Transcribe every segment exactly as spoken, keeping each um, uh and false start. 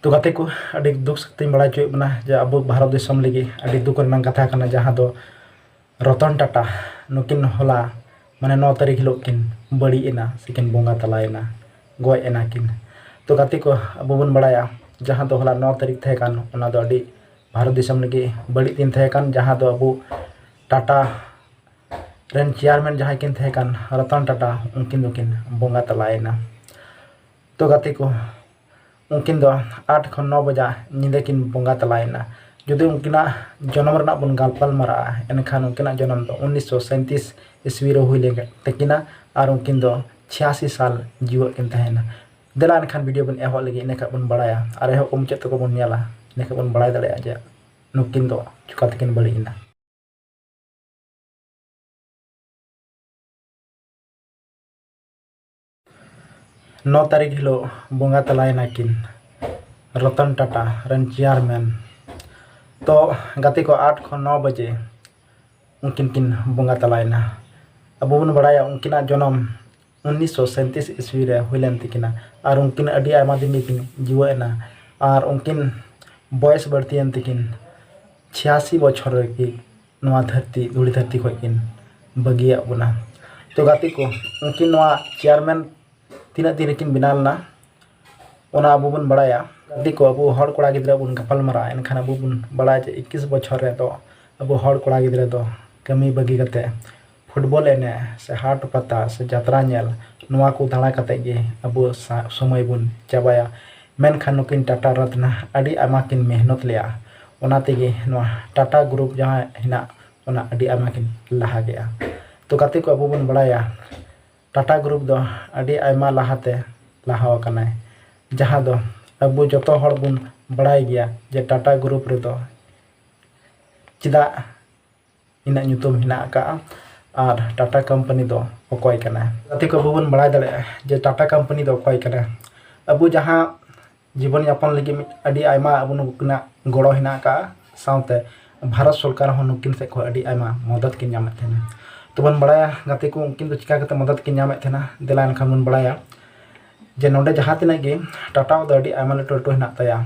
ᱛᱚ ᱜᱟᱛᱮ ᱠᱚ, ᱟᱹᱰᱤ ᱫᱩᱠ ᱥᱟᱛᱮᱧ ᱵᱟᱲᱟᱭ ᱦᱚᱪᱚᱭᱮᱫ ᱵᱚᱱᱟ ᱡᱮ ᱟᱵᱚ ᱵᱷᱟᱨᱚᱛ ᱫᱤᱥᱚᱢ ᱞᱟᱹᱜᱤᱫ ᱟᱹᱰᱤ ᱫᱩᱠ ᱨᱮᱱᱟᱜ ᱠᱟᱛᱷᱟ ᱠᱟᱱᱟ, ᱡᱟᱦᱟᱸ ᱫᱚ ᱨᱚᱛᱚᱱ ᱴᱟᱴᱟ ᱱᱩᱠᱤᱱ ᱦᱚᱞᱟ ᱢᱟᱱᱮ ᱱᱚ ᱛᱟᱹᱨᱤᱠᱷ ᱦᱤᱞᱳᱜ ᱠᱤᱱ ᱵᱟᱹᱲᱤᱡ ᱮᱱᱟ ᱥᱮᱠᱤᱱ ᱵᱚᱸᱜᱟ ᱛᱟᱞᱟᱭᱮᱱᱟ, ᱜᱚᱡ ᱮᱱᱟ ᱠᱤᱱ᱾ ᱛᱚ ᱜᱟᱛᱮ ᱠᱚ, ᱟᱵᱚ ᱵᱚᱱ ᱵᱟᱲᱟᱭᱟ ᱡᱟᱦᱟᱸ ᱫᱚ ᱦᱚᱞᱟ ᱱᱚ ᱛᱟᱹᱨᱤᱠᱷ ᱛᱟᱦᱮᱸ ᱠᱟᱱ, ᱚᱱᱟ ᱫᱚ ᱟᱹᱰᱤ ᱵᱷᱟᱨᱚᱛ ᱫᱤᱥᱚᱢ ᱞᱟᱹᱜᱤᱫ ᱵᱟᱹᱲᱤᱡ ᱫᱤᱱ ᱛᱟᱦᱮᱸ ᱠᱟᱱ, ᱡᱟᱦᱟᱸ ᱫᱚ ᱟᱵᱚ ᱴᱟᱴᱟ ᱨᱮᱱ ᱪᱮᱭᱟᱨᱢᱮᱱ ᱡᱟᱦᱟᱸᱭ ᱠᱤᱱ ᱛᱟᱦᱮᱸ ᱠᱟᱱ ᱨᱚᱛᱚᱱ ᱴᱟᱴᱟ, ᱩᱱᱠᱤᱱ ᱫᱚᱠᱤᱱ ᱵᱚᱸᱜᱟ ᱛᱟᱞᱟᱭᱮᱱᱟ᱾ ᱛᱚ ᱜᱟᱛᱮ ᱠᱚ, ᱩᱱᱠᱤᱱ ᱫᱚ ᱟᱴ ᱠᱷᱚᱱ ᱱᱚ ᱵᱟᱡᱟ ᱧᱤᱫᱟᱹ ᱠᱤᱱ ᱵᱚᱸᱜᱟ ᱛᱟᱞᱟᱭᱮᱱᱟ᱾ ᱡᱩᱫᱤ ᱩᱱᱠᱤᱱᱟᱜ ᱡᱚᱱᱚᱢ ᱨᱮᱱᱟᱜ ᱵᱚᱱ ᱜᱟᱞᱯᱟᱞ ᱢᱟᱨᱟᱜᱼᱟ, ᱮᱱᱠᱷᱟᱱ ᱩᱱᱠᱤᱱᱟᱜ ᱡᱚᱱᱚᱢ ᱫᱚ ᱩᱱᱤᱥᱥᱚ ᱥᱟᱸᱭᱛᱨᱤᱥ ᱤᱥᱣᱤ ᱨᱮ ᱦᱩᱭ ᱞᱮᱱ ᱛᱟᱹᱠᱤᱱᱟ ᱟᱨ ᱩᱱᱠᱤᱱ ᱫᱚ ᱪᱷᱤᱭᱟᱥᱤ ᱥᱟᱞ ᱡᱤᱣᱮᱫ ᱠᱤᱱ ᱛᱟᱦᱮᱱᱟ᱾ ᱫᱮᱞᱟ ᱮᱱᱠᱷᱟᱱ ᱵᱷᱤᱰᱤᱭᱳ ᱵᱚᱱ ᱮᱦᱚᱵ ᱞᱮᱜᱮ, ᱤᱱᱟᱹ ᱠᱷᱟᱱ ᱵᱚᱱ ᱵᱟᱲᱟᱭᱟ ᱟᱨ ᱮᱦᱚᱵ ᱠᱷᱚᱱ ᱢᱩᱪᱟᱹᱫ ᱛᱮᱠᱚ ᱵᱚᱱ ᱧᱮᱞᱟ, ᱤᱱᱟᱹ ᱠᱷᱟᱱ ᱵᱚᱱ ᱵᱟᱲᱟᱭ ᱫᱟᱲᱮᱭᱟᱜᱼᱟ ᱡᱮ ᱱᱩᱠᱤᱱ ᱫᱚ ᱪᱤᱠᱟ ᱛᱮᱠᱤᱱ ᱵᱟᱹᱲᱤᱡ ᱮᱱᱟ᱾ ᱱᱚ ᱛᱟᱹᱨᱤᱠᱷ ᱦᱤᱞᱳᱜ ᱵᱚᱸᱜᱟ ᱛᱟᱞᱟᱭᱮᱱᱟ ᱠᱤᱱ ᱨᱚᱛᱚᱱ ᱴᱟᱴᱟ ᱨᱮᱱ ᱪᱮᱭᱟᱨᱢᱮᱱ᱾ ᱛᱚ ᱜᱟᱛᱮ ᱠᱚ, ᱟᱴ ᱠᱷᱚᱱ ᱱᱚ ᱵᱟᱡᱮ ᱩᱱᱠᱤᱱ ᱠᱤᱱ ᱵᱚᱸᱜᱟ ᱛᱟᱞᱟᱭᱮᱱᱟ᱾ ᱟᱵᱚ ᱵᱚᱱ ᱵᱟᱲᱟᱭᱟ ᱩᱱᱠᱤᱱᱟᱜ ᱡᱚᱱᱚᱢ ᱩᱱᱤᱥᱥᱚ ᱥᱟᱸᱭᱛᱨᱤᱥ ᱤᱥᱣᱤ ᱨᱮ ᱦᱩᱭ ᱞᱮᱱ ᱛᱟᱹᱠᱤᱱᱟ ᱟᱨ ᱩᱱᱠᱤᱱ ᱟᱹᱰᱤ ᱟᱭᱢᱟ ᱫᱤᱱ ᱜᱮᱠᱤᱱ ᱡᱤᱣᱮᱫ ᱮᱱᱟ ᱟᱨ ᱩᱱᱠᱤᱱ ᱵᱚᱭᱮᱥ ᱵᱟᱹᱲᱛᱤᱭᱮᱱ ᱛᱟᱹᱠᱤᱱ ᱪᱷᱤᱭᱟᱥᱤ ᱵᱚᱪᱷᱚᱨ ᱨᱮᱜᱮ ᱱᱚᱣᱟ ᱫᱷᱟᱹᱨᱛᱤ, ᱫᱷᱩᱲᱤ ᱫᱷᱟᱹᱨᱛᱤ ᱠᱷᱚᱱ ᱠᱤᱱ ᱵᱟᱹᱜᱤᱭᱟᱫ ᱵᱚᱱᱟ᱾ ᱛᱚ ᱜᱟᱛᱮ ᱠᱚ, ᱩᱱᱠᱤᱱ ᱱᱚᱣᱟ ᱪᱮᱭᱟᱨᱢᱮᱱ ᱛᱤᱱᱟᱹᱜ ᱫᱤᱱ ᱨᱮᱠᱤᱱ ᱵᱮᱱᱟᱣ ᱞᱮᱱᱟ, ᱚᱱᱟ ᱟᱵᱚ ᱵᱚᱱ ᱵᱟᱲᱟᱭᱟ᱾ ᱜᱟᱛᱮ ᱠᱚ, ᱟᱵᱚ ᱦᱚᱲ ᱠᱚᱲᱟ ᱜᱤᱫᱽᱨᱟᱹ ᱵᱚᱱ ᱜᱟᱯᱟᱞ ᱢᱟᱨᱟᱜᱼᱟ, ᱮᱱᱠᱷᱟᱱ ᱟᱵᱚ ᱵᱚᱱ ᱵᱟᱲᱟᱭᱟ ᱡᱮ ᱤᱠᱤᱥ ᱵᱚᱪᱷᱚᱨ ᱨᱮᱫᱚ ᱟᱵᱚ ᱦᱚᱲ ᱠᱚᱲᱟ ᱜᱤᱫᱽᱨᱟᱹ ᱫᱚ ᱠᱟᱹᱢᱤ ᱵᱟᱹᱜᱤ ᱠᱟᱛᱮ ᱯᱷᱩᱴᱵᱚᱞ ᱮᱱᱮᱡ ᱥᱮ ᱦᱟᱴ ᱯᱟᱛᱟ ᱥᱮ ᱡᱟᱛᱨᱟ ᱧᱮᱞ, ᱱᱚᱣᱟ ᱠᱚ ᱫᱟᱬᱟ ᱠᱟᱛᱮ ᱜᱮ ᱟᱵᱚ ᱥᱟ-, ᱥᱚᱢᱚᱭ ᱵᱚᱱ ᱪᱟᱵᱟᱭᱟ᱾ ᱢᱮᱱᱠᱷᱟᱱ ᱱᱩᱠᱤᱱ ᱴᱟᱴᱟ ᱨᱚᱛᱱᱟ ᱟᱹᱰᱤ ᱟᱭᱢᱟ ᱠᱤᱱ ᱢᱮᱦᱱᱚᱛ ᱞᱮᱜᱼᱟ, ᱚᱱᱟ ᱛᱮᱜᱮ ᱱᱚᱣᱟ ᱴᱟᱴᱟ ᱜᱨᱩᱯ ᱡᱟᱦᱟᱸ ᱦᱮᱱᱟᱜ, ᱚᱱᱟ ᱟᱹᱰᱤ ᱟᱭᱢᱟ ᱠᱤᱱ ᱞᱟᱦᱟ ᱠᱮᱜᱼᱟ᱾ ᱛᱚ ᱜᱟᱛᱮ ᱠᱚ, ᱟᱵᱚ ᱵᱚᱱ ᱵᱟᱲᱟᱭᱟ ᱴᱟᱴᱟ ᱜᱨᱩᱯ ᱫᱚ ᱟᱹᱰᱤ ᱟᱭᱢᱟ ᱞᱟᱦᱟᱛᱮ ᱞᱟᱦᱟ ᱟᱠᱟᱱᱟᱭ, ᱡᱟᱦᱟᱸ ᱫᱚ ᱟᱵᱚ ᱡᱚᱛᱚ ᱦᱚᱲ ᱵᱚᱱ ᱵᱟᱲᱟᱭ ᱜᱮᱭᱟ ᱡᱮ ᱴᱟᱴᱟ ᱜᱨᱩᱯ ᱨᱮᱫᱚ ᱪᱮᱫᱟᱜ ᱤᱱᱟᱹᱜ ᱧᱩᱛᱩᱢ ᱦᱮᱱᱟᱜ ᱟᱠᱟᱫᱼᱟ ᱟᱨ ᱴᱟᱴᱟ ᱠᱳᱢᱯᱟᱱᱤ ᱫᱚ ᱚᱠᱚᱭ ᱠᱟᱱᱟᱭ᱾ ᱜᱟᱛᱮ ᱠᱚ, ᱟᱵᱚ ᱵᱚᱱ ᱵᱟᱲᱟᱭ ᱫᱟᱲᱮᱭᱟᱜᱼᱟ ᱡᱮ ᱴᱟᱴᱟ ᱠᱳᱢᱯᱟᱱᱤ ᱫᱚ ᱚᱠᱚᱭ ᱠᱟᱱᱟᱭ᱾ ᱟᱵᱚ ᱡᱟᱦᱟᱸ ᱡᱤᱵᱚᱱ ᱡᱟᱯᱚᱱ ᱞᱟᱹᱜᱤᱫ ᱢᱤᱫ ᱟᱹᱰᱤ ᱟᱭᱢᱟ ᱟᱵᱚ ᱱᱩᱠᱤᱱᱟᱜ ᱜᱚᱲᱚ ᱦᱮᱱᱟᱜ ᱟᱠᱟᱫᱼᱟ, ᱥᱟᱶᱛᱮ ᱵᱷᱟᱨᱚᱛ ᱥᱚᱨᱠᱟᱨ ᱦᱚᱸ ᱱᱩᱠᱤᱱ ᱥᱮᱫ ᱠᱷᱚᱱ ᱟᱹᱰᱤ ᱟᱭᱢᱟ ᱢᱚᱫᱚᱫ ᱠᱤᱱ ᱧᱟᱢᱮᱫ ᱛᱟᱦᱮᱱᱟ᱾ ᱛᱚᱵᱚᱱ ᱵᱟᱲᱟᱭᱟ ᱜᱟᱛᱮ ᱠᱚ, ᱩᱱᱠᱤᱱ ᱫᱚ ᱪᱤᱠᱟ ᱠᱟᱛᱮ ᱢᱚᱫᱚᱫ ᱠᱤᱱ ᱧᱟᱢᱮᱫ ᱛᱟᱦᱮᱱᱟ, ᱫᱮᱞᱟ ᱮᱱᱠᱷᱟᱱ ᱵᱚᱱ ᱵᱟᱲᱟᱭᱟ᱾ ᱡᱮ ᱱᱚᱰᱮ ᱡᱟᱦᱟᱸ ᱛᱤᱱᱟᱹᱜ ᱜᱮ ᱴᱟᱴᱟ ᱫᱚ ᱟᱹᱰᱤ ᱟᱭᱢᱟ ᱞᱟᱹᱴᱩ ᱞᱟᱹᱴᱩ ᱦᱮᱱᱟᱜ ᱛᱟᱭᱟ,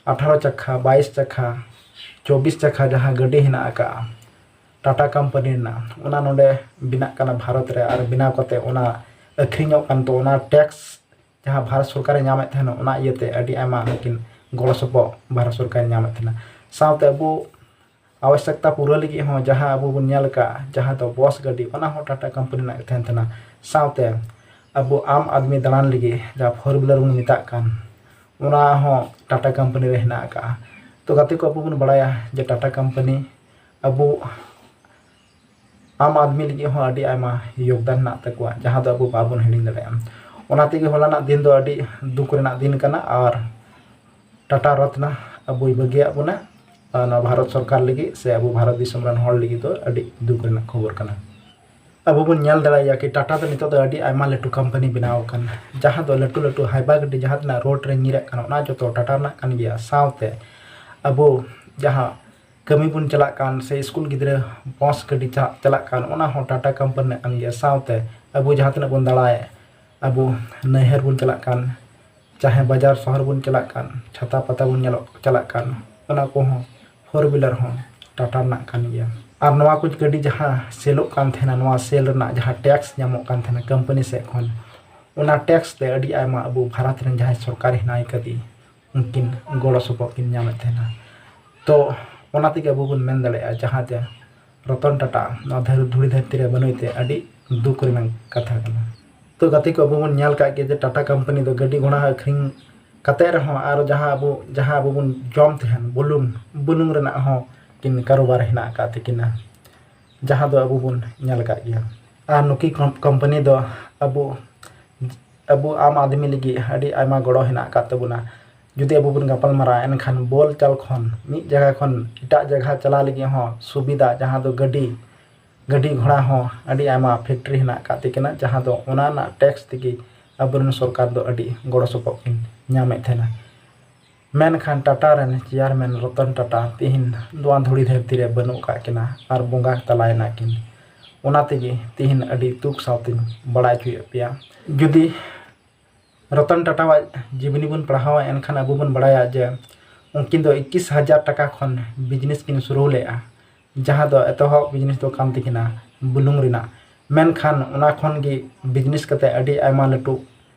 ᱟᱴᱷᱟᱨᱚ ᱪᱟᱠᱷᱟ, ᱵᱟᱭᱤᱥ ᱪᱟᱠᱷᱟ, ᱪᱚᱵᱵᱤᱥ ᱪᱟᱠᱷᱟ ᱡᱟᱦᱟᱸ ᱜᱟᱹᱰᱤ ᱦᱮᱱᱟᱜ ᱟᱠᱟᱫᱼᱟ ᱴᱟᱴᱟ ᱠᱳᱢᱯᱟᱱᱤ ᱨᱮᱱᱟᱜ, ᱚᱱᱟ ᱱᱚᱰᱮ ᱵᱮᱱᱟᱜ ᱠᱟᱱᱟ ᱵᱷᱟᱨᱚᱛ ᱨᱮ, ᱟᱨ ᱵᱮᱱᱟᱣ ᱠᱟᱛᱮ ᱚᱱᱟ ᱟᱹᱠᱷᱨᱤᱧᱚᱜ ᱠᱟᱱ, ᱛᱚ ᱚᱱᱟ ᱴᱮᱠᱥ ᱡᱟᱦᱟᱸ ᱵᱷᱟᱨᱚᱛ ᱥᱚᱨᱠᱟᱨᱮ ᱧᱟᱢᱮᱫ ᱛᱟᱦᱮᱱᱟ, ᱚᱱᱟ ᱤᱭᱟᱹᱛᱮ ᱟᱹᱰᱤ ᱟᱭᱢᱟ ᱱᱩᱠᱤᱱ ᱜᱚᱲᱚ ᱥᱚᱯᱚᱦᱚᱫ ᱵᱷᱟᱨᱚᱛ ᱥᱚᱨᱠᱟᱨᱮ ᱧᱟᱢᱮᱫ ᱛᱟᱦᱮᱱᱟ᱾ ᱥᱟᱶᱛᱮ ᱟᱵᱚ ᱟᱵᱚᱥᱭᱚᱠᱛᱟ ᱯᱩᱨᱟᱹᱣ ᱞᱟᱹᱜᱤᱫ ᱦᱚᱸ ᱡᱟᱦᱟᱸ ᱟᱵᱚ ᱵᱚᱱ ᱧᱮᱞ ᱟᱠᱟᱫᱼᱟ, ᱡᱟᱦᱟᱸ ᱫᱚ ᱵᱚᱥ ᱜᱟᱹᱰᱤ, ᱚᱱᱟ ᱦᱚᱸ ᱴᱟᱴᱟ ᱠᱳᱢᱯᱟᱱᱤ ᱨᱮᱱᱟᱜ ᱜᱮ ᱛᱟᱦᱮᱱ ᱛᱟᱦᱮᱱᱟ᱾ ᱥᱟᱶᱛᱮ ᱟᱵᱚ ᱟᱢ ᱟᱫᱢᱤ ᱫᱟᱬᱟᱱ ᱞᱟᱹᱜᱤᱫ ᱡᱟᱦᱟᱸ ᱯᱷᱳᱨ ᱦᱩᱭᱞᱟᱨ ᱵᱚᱱ ᱢᱮᱛᱟᱜ ᱠᱟᱱ, ᱚᱱᱟ ᱦᱚᱸ ᱴᱟᱴᱟ ᱠᱳᱢᱯᱟᱱᱤ ᱨᱮ ᱦᱮᱱᱟᱜ ᱟᱠᱟᱫᱼᱟ᱾ ᱛᱚ ᱜᱟᱛᱮ ᱠᱚ, ᱟᱵᱚ ᱵᱚᱱ ᱵᱟᱲᱟᱭᱟ ᱡᱮ ᱴᱟᱴᱟ ᱠᱳᱢᱯᱟᱱᱤ ᱟᱵᱚ ᱟᱢ ᱟᱫᱢᱤ ᱞᱟᱹᱜᱤᱫ ᱦᱚᱸ ᱟᱹᱰᱤ ᱟᱭᱢᱟ ᱭᱳᱜᱽᱫᱟᱱ ᱦᱮᱱᱟᱜ ᱛᱟᱠᱚᱣᱟ, ᱡᱟᱦᱟᱸ ᱫᱚ ᱟᱵᱚ ᱵᱟᱵᱚᱱ ᱦᱤᱲᱤᱧ ᱫᱟᱲᱮᱭᱟᱜᱼᱟ᱾ ᱚᱱᱟ ᱛᱮᱜᱮ ᱦᱚᱞᱟᱱᱟᱜ ᱫᱤᱱ ᱫᱚ ᱟᱹᱰᱤ ᱫᱩᱠ ᱨᱮᱱᱟᱜ ᱫᱤᱱ ᱠᱟᱱᱟ, ᱟᱨ ᱴᱟᱴᱟ ᱨᱚᱛᱱᱟ ᱟᱵᱚᱭ ᱵᱟᱹᱜᱤᱭᱟᱜ ᱵᱚᱱᱟ᱾ ᱟᱨ ᱱᱚᱣᱟ ᱵᱷᱟᱨᱚᱛ ᱥᱚᱨᱠᱟᱨ ᱞᱟᱹᱜᱤᱫ ᱥᱮ ᱟᱵᱚ ᱵᱷᱟᱨᱚᱛ ᱫᱤᱥᱚᱢ ᱨᱮᱱ ᱦᱚᱲ ᱞᱟᱹᱜᱤᱫ ᱫᱚ ᱟᱹᱰᱤ ᱫᱩᱠ ᱨᱮᱱᱟᱜ ᱠᱷᱚᱵᱚᱨ ᱠᱟᱱᱟ᱾ ᱟᱵᱚ ᱵᱚᱱ ᱧᱮᱞ ᱫᱟᱲᱮᱭᱟᱜᱼᱟ ᱠᱤ ᱴᱟᱴᱟ ᱫᱚ ᱱᱤᱛᱚᱜ ᱫᱚ ᱟᱹᱰᱤ ᱟᱭᱢᱟ ᱞᱟᱹᱴᱩ ᱠᱳᱢᱯᱟᱱᱤ ᱵᱮᱱᱟᱣ ᱟᱠᱟᱱᱟ, ᱡᱟᱦᱟᱸ ᱫᱚ ᱞᱟᱹᱴᱩ ᱞᱟᱹᱴᱩ ᱦᱟᱭᱵᱟ ᱜᱟᱹᱰᱤ ᱡᱟᱦᱟᱸ ᱛᱤᱱᱟᱹᱜ ᱨᱳᱰ ᱨᱮ ᱧᱤᱨᱟᱜ ᱠᱟᱱᱟ, ᱚᱱᱟ ᱡᱚᱛᱚ ᱴᱟᱴᱟ ᱨᱮᱱᱟᱜ ᱠᱟᱱ ᱜᱮᱭᱟ᱾ ᱥᱟᱶᱛᱮ ᱟᱵᱚ ᱡᱟᱦᱟᱸ ᱠᱟᱹᱢᱤ ᱵᱚᱱ ᱪᱟᱞᱟᱜ ᱠᱟᱱ ᱥᱮ ᱥᱠᱩᱞ ᱜᱤᱫᱽᱨᱟᱹ ᱵᱟᱥ ᱜᱟᱹᱰᱤ ᱪᱟ-, ᱪᱟᱞᱟᱜ ᱠᱟᱱ, ᱚᱱᱟ ᱦᱚᱸ ᱴᱟᱴᱟ ᱠᱳᱢᱯᱟᱱᱤ ᱨᱮᱱᱟᱜ ᱠᱟᱱ ᱜᱮᱭᱟ᱾ ᱥᱟᱶᱛᱮ ᱟᱵᱚ ᱡᱟᱦᱟᱸ ᱛᱤᱱᱟᱹᱜ ᱵᱚᱱ ᱫᱟᱬᱟᱭᱮᱫ, ᱟᱵᱚ ᱱᱟᱹᱭᱦᱟᱹᱨ ᱵᱚᱱ ᱪᱟᱞᱟᱜ ᱠᱟᱱ, ᱪᱟᱦᱮ ᱵᱟᱡᱟᱨ ᱥᱚᱦᱚᱨ ᱵᱚᱱ ᱪᱟᱞᱟᱜ ᱠᱟᱱ, ᱪᱷᱟᱛᱟ ᱯᱟᱛᱟ ᱵᱚᱱ ᱧᱮᱞᱚᱜ ᱪᱟᱞᱟᱜ ᱠᱟᱱ, ᱚᱱᱟ ᱠᱚᱦᱚᱸ ᱯᱷᱳᱨ ᱦᱩᱭᱞᱟᱨ ᱦᱚᱸ ᱴᱟᱴᱟ ᱨᱮᱱᱟᱜ ᱠᱟᱱ ᱜᱮᱭᱟ᱾ ᱟᱨ ᱱᱚᱣᱟ ᱠᱚ ᱜᱟᱹᱰᱤ ᱡᱟᱦᱟᱸ ᱥᱮᱞᱚᱜ ᱠᱟᱱ ᱛᱟᱦᱮᱱᱟ, ᱱᱚᱣᱟ ᱥᱮᱞ ᱨᱮᱱᱟᱜ ᱡᱟᱦᱟᱸ ᱴᱮᱠᱥ ᱧᱟᱢᱚᱜ ᱠᱟᱱ ᱛᱟᱦᱮᱱᱟ ᱠᱳᱢᱯᱟᱱᱤ ᱥᱮᱫ ᱠᱷᱚᱱ, ᱚᱱᱟ ᱴᱮᱠᱥ ᱛᱮ ᱟᱹᱰᱤ ᱟᱭᱢᱟ ᱟᱵᱚ ᱵᱷᱟᱨᱚᱛ ᱨᱮᱱ ᱡᱟᱦᱟᱸᱭ ᱥᱚᱨᱠᱟᱨ ᱦᱮᱱᱟᱭ ᱠᱟᱫᱮ, ᱩᱱᱠᱤᱱ ᱜᱚᱲᱚ ᱥᱚᱯᱚᱦᱚᱫ ᱠᱤᱱ ᱧᱟᱢᱮᱫ ᱛᱟᱦᱮᱱᱟ᱾ ᱛᱚ ᱚᱱᱟ ᱛᱮᱜᱮ ᱟᱵᱚ ᱵᱚᱱ ᱢᱮᱱ ᱫᱟᱲᱮᱭᱟᱜᱼᱟ, ᱡᱟᱦᱟᱸ ᱡᱮ ᱨᱚᱛᱚᱱ ᱴᱟᱴᱟ ᱱᱚᱣᱟ ᱫᱷᱟᱹᱨ-, ᱫᱷᱩᱲᱤ ᱫᱷᱟᱹᱨᱛᱤ ᱨᱮ ᱵᱟᱹᱱᱩᱭ ᱛᱮ ᱟᱹᱰᱤ ᱫᱩᱠ ᱨᱮᱱᱟᱜ ᱠᱟᱛᱷᱟ ᱠᱟᱱᱟ᱾ ᱛᱚ ᱜᱟᱛᱮ ᱠᱚ, ᱟᱵᱚ ᱵᱚᱱ ᱧᱮᱞ ᱠᱟᱜ ᱜᱮᱭᱟ ᱡᱮ ᱴᱟᱴᱟ ᱠᱳᱢᱯᱟᱱᱤ ᱫᱚ ᱜᱟᱹᱰᱤ ᱜᱷᱚᱲᱟ ᱟᱹᱠᱷᱨᱤᱧ ᱠᱟᱛᱮ ᱨᱮᱦᱚᱸ ᱟᱨ ᱡᱟᱦᱟᱸ ᱟᱵᱚ, ᱡᱟᱦᱟᱸ ᱟᱵᱚ ᱵᱚᱱ ᱡᱚᱢ ᱛᱟᱦᱮᱱ ᱵᱩᱞᱩᱝ, ᱵᱩᱞᱩᱝ ᱨᱮᱱᱟᱜ ᱦᱚᱸ ᱠᱤᱱ ᱠᱟᱨᱚᱵᱟᱨ ᱦᱮᱱᱟᱜ ᱟᱠᱟᱫ ᱛᱟᱹᱠᱤᱱᱟ, ᱡᱟᱦᱟᱸ ᱫᱚ ᱟᱵᱚ ᱵᱚᱱ ᱧᱮᱞ ᱟᱠᱟᱫ ᱜᱮᱭᱟ᱾ ᱟᱨ ᱱᱩᱠᱤᱱ ᱠᱳᱢ-, ᱠᱳᱢᱯᱟᱱᱤ ᱫᱚ ᱟᱵᱚ, ᱟᱵᱚ ᱟᱢ ᱟᱫᱢᱤ ᱞᱟᱹᱜᱤᱫ ᱟᱹᱰᱤ ᱟᱭᱢᱟ ᱜᱚᱲᱚ ᱦᱮᱱᱟᱜ ᱟᱠᱟᱫ ᱛᱟᱵᱚᱱᱟ᱾ ᱡᱩᱫᱤ ᱟᱵᱚ ᱵᱚᱱ ᱜᱟᱯᱟᱞ ᱢᱟᱨᱟᱣᱟ, ᱮᱱᱠᱷᱟᱱ ᱵᱚᱞ ᱪᱟᱞ ᱠᱷᱚᱱ ᱢᱤᱫ ᱡᱟᱭᱜᱟ ᱠᱷᱚᱱ ᱮᱴᱟᱜ ᱡᱟᱭᱜᱟ ᱪᱟᱞᱟᱣ ᱞᱟᱹᱜᱤᱫ ᱦᱚᱸ ᱥᱩᱵᱤᱫᱷᱟ, ᱡᱟᱦᱟᱸ ᱫᱚ ᱜᱟᱹᱰᱤ, ᱜᱟᱹᱰᱤ ᱜᱷᱚᱲᱟ ᱦᱚᱸ ᱟᱹᱰᱤ ᱟᱭᱢᱟ ᱯᱷᱮᱠᱴᱨᱤ ᱦᱮᱱᱟᱜ ᱟᱠᱟᱫ ᱛᱟᱹᱠᱤᱱᱟ, ᱡᱟᱦᱟᱸ ᱫᱚ ᱚᱱᱟ ᱨᱮᱱᱟᱜ ᱴᱮᱠᱥ ᱛᱮᱜᱮ ᱟᱵᱚᱨᱮᱱ ᱥᱚᱨᱠᱟᱨ ᱫᱚ ᱟᱹᱰᱤ ᱜᱚᱲᱚ ᱥᱚᱯᱚᱦᱚᱫ ᱠᱤᱱ ᱧᱟᱢᱮᱫ ᱛᱟᱦᱮᱱᱟ᱾ ᱢᱮᱱᱠᱷᱟᱱ ᱴᱟᱴᱟ ᱨᱮᱱ ᱪᱮᱭᱟᱨᱢᱮᱱ ᱨᱚᱛᱚᱱ ᱴᱟᱴᱟ ᱛᱤᱦᱤᱧ ᱱᱚᱣᱟ ᱫᱷᱩᱲᱤ ᱫᱷᱟᱹᱨᱛᱤ ᱨᱮ ᱵᱟᱹᱱᱩᱜ ᱟᱠᱟᱫ ᱠᱤᱱᱟ ᱟᱨ ᱵᱚᱸᱜᱟ ᱛᱟᱞᱟᱭᱮᱱᱟ ᱠᱤᱱ᱾ ᱚᱱᱟ ᱛᱮᱜᱮ ᱛᱤᱦᱤᱧ ᱟᱹᱰᱤ ᱫᱩᱠ ᱥᱟᱶᱛᱮᱧ ᱵᱟᱲᱟᱭ ᱦᱚᱪᱚᱭᱮᱫ ᱯᱮᱭᱟ᱾ ᱡᱩᱫᱤ ᱨᱚᱛᱚᱱ ᱴᱟᱴᱟᱣᱟᱜ ᱡᱤᱵᱽᱱᱤ ᱵᱚᱱ ᱯᱟᱲᱦᱟᱣᱟ, ᱮᱱᱠᱷᱟᱱ ᱟᱵᱚ ᱵᱚᱱ ᱵᱟᱲᱟᱭᱟ ᱡᱮ ᱩᱱᱠᱤᱱ ᱫᱚ ᱤᱠᱤᱥ ᱦᱟᱡᱟᱨ ᱴᱟᱠᱟ ᱠᱷᱚᱱ ᱵᱤᱡᱽᱱᱮᱥ ᱠᱤᱱ ᱥᱩᱨᱩ ᱞᱮᱫᱼᱟ, ᱡᱟᱦᱟᱸ ᱫᱚ ᱮᱛᱚᱦᱚᱵ ᱵᱤᱡᱽᱱᱮᱥ ᱫᱚ ᱠᱟᱱ ᱛᱟᱹᱠᱤᱱᱟ ᱵᱩᱞᱩᱝ ᱨᱮᱱᱟᱜ᱾ ᱢᱮᱱᱠᱷᱟᱱ ᱚᱱᱟ ᱠᱷᱚᱱ ᱜᱮ ᱵᱤᱡᱽᱱᱮᱥ ᱠᱟᱛᱮ ᱟᱹᱰᱤ ᱟᱭᱢᱟ ᱞᱟᱹᱴᱩ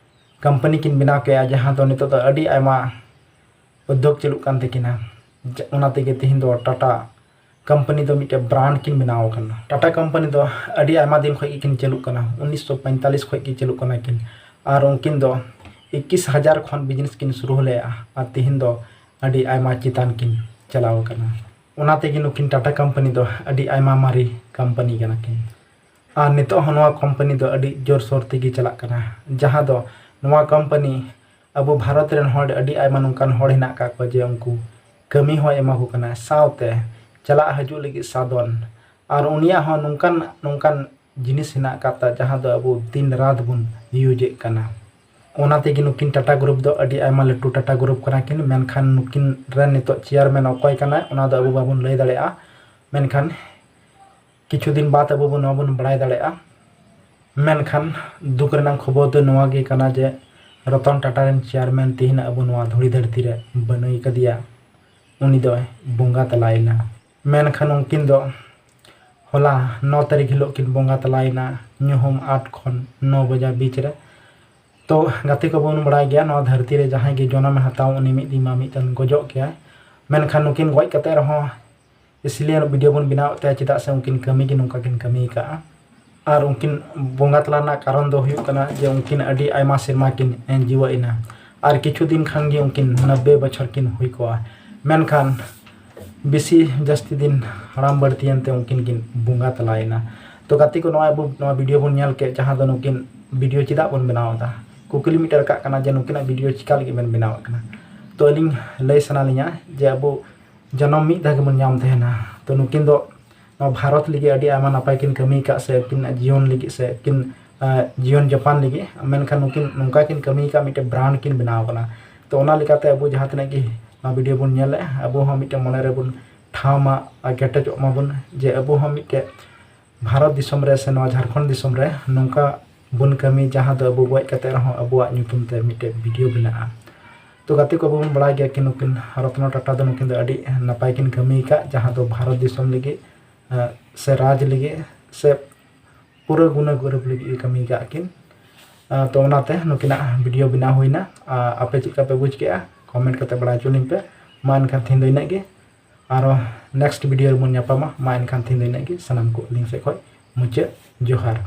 ᱠᱳᱢᱯᱟᱱᱤ ᱠᱤᱱ ᱵᱮᱱᱟᱣ ᱠᱮᱫᱼᱟ, ᱡᱟᱦᱟᱸ ᱫᱚ ᱱᱤᱛᱚᱜ ᱫᱚ ᱟᱹᱰᱤ ᱟᱭᱢᱟ ᱩᱫᱽᱭᱳᱜᱽ ᱪᱟᱹᱞᱩᱜ ᱠᱟᱱ ᱛᱟᱹᱠᱤᱱᱟ᱾ ᱡᱟ-, ᱚᱱᱟ ᱛᱮᱜᱮ ᱛᱮᱦᱮᱧ ᱫᱚ ᱴᱟᱴᱟ ᱠᱳᱢᱯᱟᱱᱤ ᱫᱚ ᱢᱤᱫᱴᱮᱱ ᱵᱨᱟᱱᱰ ᱠᱤᱱ ᱵᱮᱱᱟᱣ ᱟᱠᱟᱱᱟ᱾ ᱴᱟᱴᱟ ᱠᱳᱢᱯᱟᱱᱤ ᱫᱚ ᱟᱹᱰᱤ ᱟᱭᱢᱟ ᱫᱤᱱ ᱠᱷᱚᱱ ᱜᱮᱠᱤᱱ ᱪᱟᱹᱞᱩᱜ ᱠᱟᱱᱟ, ᱩᱱᱤᱥᱥᱚ ᱯᱚᱸᱭᱛᱟᱞᱞᱤᱥ ᱠᱷᱚᱱ ᱜᱮ ᱪᱟᱹᱞᱩᱜ ᱠᱟᱱᱟ ᱠᱤᱱ᱾ ᱟᱨ ᱩᱱᱠᱤᱱ ᱫᱚ ᱤᱠᱤᱥ ᱦᱟᱡᱟᱨ ᱠᱷᱚᱱ ᱵᱤᱡᱽᱱᱮᱥ ᱠᱤᱱ ᱥᱩᱨᱩ ᱞᱮᱫᱼᱟ ᱟᱨ ᱛᱮᱦᱮᱧ ᱫᱚ ᱟᱹᱰᱤ ᱟᱭᱢᱟ ᱪᱮᱛᱟᱱ ᱠᱤᱱ ᱪᱟᱞᱟᱣ ᱟᱠᱟᱱᱟ᱾ ᱚᱱᱟ ᱛᱮᱜᱮ ᱱᱩᱠᱤᱱ ᱴᱟᱴᱟ ᱠᱳᱢᱯᱟᱱᱤ ᱫᱚ ᱟᱹᱰᱤ ᱟᱭᱢᱟ ᱢᱟᱨᱮ ᱠᱳᱢᱯᱟᱱᱤ ᱠᱟᱱᱟ ᱠᱤᱱ᱾ ᱟᱨ ᱱᱤᱛᱚᱜ ᱦᱚᱸ ᱱᱚᱣᱟ ᱠᱳᱢᱯᱟᱱᱤ ᱫᱚ ᱟᱹᱰᱤ ᱡᱳᱨᱥᱳᱨ ᱛᱮᱜᱮ ᱪᱟᱞᱟᱜ ᱠᱟᱱᱟ, ᱡᱟᱦᱟᱸ ᱫᱚ ᱱᱚᱣᱟ ᱠᱳᱢᱯᱟᱱᱤ ᱟᱵᱚ ᱵᱷᱟᱨᱚᱛ ᱨᱮᱱ ᱦᱚᱲ ᱟᱹᱰᱤ ᱟᱭᱢᱟ ᱱᱚᱝᱠᱟᱱ ᱦᱚᱲ ᱦᱮᱱᱟᱜ ᱟᱠᱟᱫ ᱠᱚᱣᱟ ᱡᱮ ᱩᱱᱠᱩ ᱠᱟᱹᱢᱤ ᱦᱚᱸᱭ ᱮᱢᱟ ᱠᱚ ᱠᱟᱱᱟ, ᱥᱟᱶᱛᱮ ᱪᱟᱞᱟᱜ ᱦᱤᱡᱩᱜ ᱞᱟᱹᱜᱤᱫ ᱥᱟᱫᱚᱱ᱾ ᱟᱨ ᱩᱱᱤᱭᱟᱜ ᱦᱚᱸ ᱱᱚᱝᱠᱟᱱ ᱱᱚᱝᱠᱟᱱ ᱡᱤᱱᱤᱥ ᱦᱮᱱᱟᱜ ᱟᱠᱟᱫ ᱛᱟᱭ, ᱡᱟᱦᱟᱸ ᱫᱚ ᱟᱵᱚ ᱫᱤᱱ ᱨᱟᱛ ᱵᱚᱱ ᱤᱭᱩᱡᱮᱫ ᱠᱟᱱᱟ᱾ ᱚᱱᱟ ᱛᱮᱜᱮ ᱱᱩᱠᱤᱱ ᱴᱟᱴᱟ ᱜᱨᱩᱯ ᱫᱚ ᱟᱹᱰᱤ ᱟᱭᱢᱟ ᱞᱟᱹᱴᱩ ᱴᱟᱴᱟ ᱜᱨᱩᱯ ᱠᱟᱱᱟ ᱠᱤᱱ, ᱢᱮᱱᱠᱷᱟᱱ ᱱᱩᱠᱤᱱ ᱨᱮᱱ ᱱᱤᱛᱚᱜ ᱪᱮᱭᱟᱨᱢᱮᱱ ᱚᱠᱚᱭ ᱠᱟᱱᱟᱭ, ᱚᱱᱟ ᱫᱚ ᱟᱵᱚ ᱵᱟᱵᱚᱱ ᱞᱟᱹᱭ ᱫᱟᱲᱮᱭᱟᱜᱼᱟ᱾ ᱢᱮᱱᱠᱷᱟᱱ ᱠᱤᱪᱷᱩ ᱫᱤᱱ ᱵᱟᱫ ᱟᱵᱚ ᱵᱚᱱ, ᱱᱚᱣᱟ ᱵᱚᱱ ᱵᱟᱲᱟᱭ ᱫᱟᱲᱮᱭᱟᱜᱼᱟ᱾ ᱢᱮᱱᱠᱷᱟᱱ ᱫᱩᱠ ᱨᱮᱱᱟᱜ ᱠᱷᱚᱵᱚᱨ ᱫᱚ ᱱᱚᱣᱟ ᱜᱮ ᱠᱟᱱᱟ ᱡᱮ ᱨᱚᱛᱚᱱ ᱴᱟᱴᱟ ᱨᱮᱱ ᱪᱮᱭᱟᱨᱢᱮᱱ ᱛᱮᱦᱮᱧ ᱟᱵᱚ ᱱᱚᱣᱟ ᱫᱷᱩᱲᱤ ᱫᱷᱟᱹᱨᱛᱤ ᱨᱮ ᱵᱟᱹᱱᱩᱭ ᱠᱟᱫᱮᱭᱟ, ᱩᱱᱤ ᱫᱚᱭ ᱵᱚᱸᱜᱟ ᱛᱟᱞᱟᱭᱮᱱᱟ᱾ ᱢᱮᱱᱠᱷᱟᱱ ᱩᱱᱠᱤᱱ ᱫᱚ ᱦᱚᱞᱟ ᱱᱚ ᱛᱟᱹᱨᱤᱠᱷ ᱦᱤᱞᱳᱜ ᱠᱤᱱ ᱵᱚᱸᱜᱟ ᱛᱟᱞᱟᱭᱮᱱᱟ, ᱧᱩᱦᱩᱢ ᱟᱴ ᱠᱷᱚᱱ ᱱᱚ ᱵᱟᱡᱟ ᱵᱤᱪ ᱨᱮ᱾ ᱛᱚ ᱜᱟᱛᱮ ᱠᱚᱵᱚᱱ ᱵᱟᱲᱟᱭ ᱜᱮᱭᱟ, ᱱᱚᱣᱟ ᱫᱷᱟᱹᱨᱛᱤ ᱨᱮ ᱡᱟᱦᱟᱸᱭ ᱜᱮ ᱡᱚᱱᱚᱢᱮ ᱦᱟᱛᱟᱣ, ᱩᱱᱤ ᱢᱤᱫ ᱫᱤᱱ ᱢᱟ ᱢᱤᱫ ᱫᱤᱱ ᱜᱚᱡᱚᱜ ᱜᱮᱭᱟᱭ᱾ ᱢᱮᱱᱠᱷᱟᱱ ᱱᱩᱠᱤᱱ ᱜᱚᱡ ᱠᱟᱛᱮ ᱨᱮᱦᱚᱸ ᱤᱥᱞᱤᱭᱮ ᱵᱷᱤᱰᱤᱭᱳ ᱵᱚᱱ ᱵᱮᱱᱟᱣᱮᱫ ᱛᱟᱭᱟ, ᱪᱮᱫᱟᱜ ᱥᱮ ᱩᱱᱠᱤᱱ ᱠᱟᱹᱢᱤ ᱜᱮ ᱱᱚᱝᱠᱟ ᱠᱤᱱ ᱠᱟᱹᱢᱤ ᱟᱠᱟᱫᱼᱟ᱾ ᱟᱨ ᱩᱱᱠᱤᱱ ᱵᱚᱸᱜᱟ ᱛᱟᱞᱟ ᱨᱮᱱᱟᱜ ᱠᱟᱨᱚᱱ ᱫᱚ ᱦᱩᱭᱩᱜ ᱠᱟᱱᱟ ᱡᱮ ᱩᱱᱠᱤᱱ ᱟᱹᱰᱤ ᱟᱭᱢᱟ ᱥᱮᱨᱢᱟ ᱠᱤᱱ ᱡᱤᱣᱮᱫ ᱮᱱᱟ, ᱟᱨ ᱠᱤᱪᱷᱩ ᱫᱤᱱ ᱠᱷᱟᱱ ᱜᱮ ᱩᱱᱠᱤᱱ ᱱᱚᱵᱵᱳᱭ ᱵᱚᱪᱷᱚᱨ ᱠᱤᱱ ᱦᱩᱭ ᱠᱚᱜᱼᱟ᱾ ᱢᱮᱱᱠᱷᱟᱱ ᱵᱮᱥᱤ ᱡᱟᱹᱥᱛᱤ ᱫᱤᱱ ᱦᱟᱲᱟᱢ ᱵᱟᱹᱲᱛᱤᱭᱮᱱ ᱛᱮ ᱩᱱᱠᱤᱱ ᱠᱤᱱ ᱵᱚᱸᱜᱟ ᱛᱟᱞᱟᱭᱮᱱᱟ᱾ ᱛᱚ ᱜᱟᱛᱮ ᱠᱚ, ᱱᱚᱣᱟ ᱟᱵᱚ ᱱᱚᱣᱟ ᱵᱷᱤᱰᱤᱭᱳ ᱵᱚᱱ ᱧᱮᱞ ᱠᱮᱫ, ᱡᱟᱦᱟᱸ ᱫᱚ ᱱᱩᱠᱤᱱ ᱵᱷᱤᱰᱤᱭᱳ ᱪᱮᱫᱟᱜ ᱵᱚᱱ ᱵᱮᱱᱟᱣ ᱮᱫᱟ, ᱠᱩᱠᱞᱤ ᱢᱤᱫᱴᱮᱱ ᱨᱟᱠᱟᱵ ᱠᱟᱱᱟ ᱡᱮ ᱱᱩᱠᱤᱱᱟᱜ ᱵᱷᱤᱰᱤᱭᱳ ᱪᱤᱠᱟ ᱞᱟᱹᱜᱤᱫ ᱵᱚᱱ ᱵᱮᱱᱟᱣᱮᱫ ᱠᱟᱱᱟ᱾ ᱛᱚ ᱟᱹᱞᱤᱧ ᱞᱟᱹᱭ ᱥᱟᱱᱟ ᱞᱤᱧᱟ ᱡᱮ ᱟᱵᱚ ᱡᱚᱱᱚᱢ ᱢᱤᱫ ᱫᱷᱟᱣ ᱜᱮᱵᱚᱱ ᱧᱟᱢ ᱛᱟᱦᱮᱱᱟ᱾ ᱛᱚ ᱱᱩᱠᱤᱱ ᱫᱚ ᱱᱚᱣᱟ ᱵᱷᱟᱨᱚᱛ ᱞᱟᱹᱜᱤᱫ ᱟᱹᱰᱤ ᱟᱭᱢᱟ ᱱᱟᱯᱟᱭ ᱠᱤᱱ ᱠᱟᱹᱢᱤ ᱟᱠᱟᱫ ᱥᱮ ᱟᱹᱠᱤᱱᱟᱜ ᱡᱤᱭᱚᱱ ᱞᱟᱹᱜᱤᱫ ᱥᱮ ᱟᱹᱠᱤᱱ, ᱟᱸ, ᱡᱤᱭᱚᱱ ᱡᱟᱯᱟᱱ ᱞᱟᱹᱜᱤᱫ, ᱢᱮᱱᱠᱷᱟᱱ ᱱᱩᱠᱤᱱ ᱱᱚᱝᱠᱟ ᱠᱤᱱ ᱠᱟᱹᱢᱤ ᱟᱠᱟᱫ, ᱢᱤᱫᱴᱮᱱ ᱵᱨᱟᱱᱰ ᱠᱤᱱ ᱵᱮᱱᱟᱣ ᱟᱠᱟᱱᱟ᱾ ᱛᱚ ᱚᱱᱟ ᱞᱮᱠᱟᱛᱮ ᱟᱵᱚ ᱡᱟᱦᱟᱸ ᱛᱤᱱᱟᱹᱜ ᱜᱮ ᱱᱚᱣᱟ ᱵᱷᱤᱰᱤᱭᱳ ᱵᱚᱱ ᱧᱮᱞᱮᱫᱼᱟ, ᱟᱵᱚ ᱦᱚᱸ ᱢᱤᱫᱴᱮᱱ ᱢᱚᱱᱮ ᱨᱮᱵᱚᱱ ᱴᱷᱟᱶ ᱢᱟ ᱟᱨ ᱠᱮᱴᱮᱡᱚᱜ ᱢᱟᱵᱚᱱ ᱡᱮ ᱟᱵᱚ ᱦᱚᱸ ᱢᱤᱫᱴᱮᱱ ᱵᱷᱟᱨᱚᱛ ᱫᱤᱥᱚᱢ ᱨᱮ ᱥᱮ ᱱᱚᱣᱟ ᱡᱷᱟᱲᱠᱷᱚᱸᱰ ᱫᱤᱥᱚᱢ ᱨᱮ ᱱᱚᱝᱠᱟ ᱵᱚᱱ ᱠᱟᱹᱢᱤ, ᱡᱟᱦᱟᱸ ᱫᱚ ᱟᱵᱚ ᱜᱚᱡ ᱠᱟᱛᱮ ᱨᱮᱦᱚᱸ ᱟᱵᱚᱣᱟᱜ ᱧᱩᱛᱩᱢ ᱛᱮ ᱢᱤᱫᱴᱮᱡ ᱵᱷᱤᱰᱤᱭᱳ ᱵᱮᱱᱟᱜᱼᱟ᱾ ᱛᱚ ᱜᱟᱛᱮ ᱠᱚ, ᱟᱵᱚ ᱵᱚᱱ ᱵᱟᱲᱟᱭ ᱜᱮᱭᱟ ᱠᱤ ᱱᱩᱠᱤᱱ ᱨᱚᱛᱱᱚ ᱴᱟᱴᱟ ᱫᱚ ᱱᱩᱠᱤᱱ ᱫᱚ ᱟᱹᱰᱤ ᱱᱟᱯᱟᱭ ᱠᱤᱱ ᱠᱟᱹᱢᱤ ᱟᱠᱟᱫ, ᱡᱟᱦᱟᱸ ᱫᱚ ᱵᱷᱟᱨᱚᱛ ᱫᱤᱥᱚᱢ ᱞᱟᱹᱜᱤᱫ, ᱮ, ᱥᱮ ᱨᱟᱡᱽ ᱞᱟᱹᱜᱤᱫ ᱥᱮ ᱯᱩᱨᱟᱹ ᱜᱩᱱᱟᱹ ᱜᱩᱨᱤᱵ ᱞᱟᱹᱜᱤᱫ ᱜᱮ ᱠᱟᱹᱢᱤ ᱟᱠᱟᱫ ᱠᱤᱱ᱾ ᱮ, ᱛᱚ ᱚᱱᱟᱛᱮ ᱱᱩᱠᱤᱱᱟᱜ ᱵᱷᱤᱰᱤᱭᱳ ᱵᱮᱱᱟᱣ ᱦᱩᱭᱱᱟ᱾ ᱟ, ᱟᱯᱮ ᱪᱮᱫ ᱞᱮᱠᱟ ᱯᱮ ᱵᱩᱡᱽ ᱠᱮᱜᱼᱟ, ᱠᱚᱢᱮᱱᱴ ᱠᱟᱛᱮ ᱵᱟᱲᱟᱭ ᱦᱚᱪᱚ ᱞᱤᱧ ᱯᱮ᱾ ᱢᱟ ᱮᱱᱠᱷᱟᱱ ᱛᱮᱦᱮᱧ ᱫᱚ ᱤᱱᱟᱹᱜ ᱜᱮ, ᱟᱨᱚ ᱱᱮᱠᱥᱴ ᱵᱷᱤᱰᱤᱭᱳ ᱨᱮᱵᱚᱱ ᱧᱟᱯᱟᱢᱟ᱾ ᱢᱟ ᱮᱱᱠᱷᱟᱱ ᱛᱮᱦᱮᱧ ᱫᱚ ᱤᱱᱟᱹᱜ ᱜᱮ, ᱥᱟᱱᱟᱢ ᱠᱚ ᱟᱹᱞᱤᱧ ᱥᱮᱫ ᱠᱷᱚᱱ ᱢᱩᱪᱟᱹᱫ ᱡᱚᱦᱟᱨ᱾